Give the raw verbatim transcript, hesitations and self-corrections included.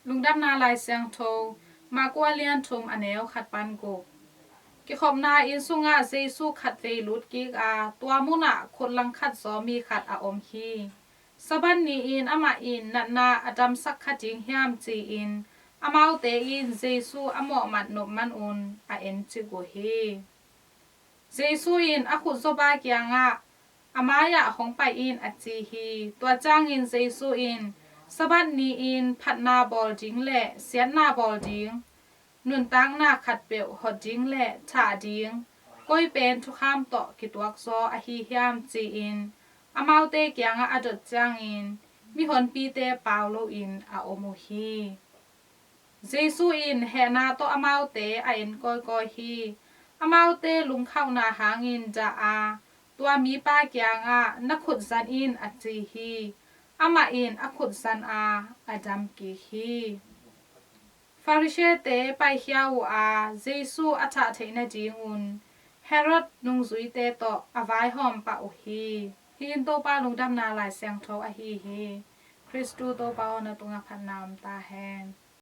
Lungdamna Lai Siangtho, Mark a lian thum, a neu khat pan guk. Kikhopna inn sungah Jesu khatvei lut kik a, tua munah khut langkhat zaw mi khat a om hi. Sabbath ni-in amah in natna a damsak kha ding hiam ci-in amaute in Jesu a mawhmat nop manun a encik uh hi. Jesu in a khut zawpa kiangah, "A mai-ah hong pai in," a ci hi. Tua ciangin Jesu in, "Sabbath ni-in phatna bawl ding le siatna bawl ding, nuntakna khatpeuh hot ding le thah ding, koi pen thukham tawh kituak zaw ahi hiam?" ci-in amaute kiangah a dot ciangin mihonpite pau loin a om uh hi. Jesu in hehna tawh amaute a en kawikawi hi. Amaute lungkhauhna hangin dah a, tua mipa kiangah, "Na khut zan in," a ci hi. Amah in a khut zan a, a dam kik hi. Pharisee-te paikhia uh a, Jesu a thah theih nadingun Herod nungzuite tawh a vaihawm pah uh hi. Hih in Topa Lungdamna Lai Siangtho ahi hi. Khristu Topa aw, na tungah phatna om ta hen.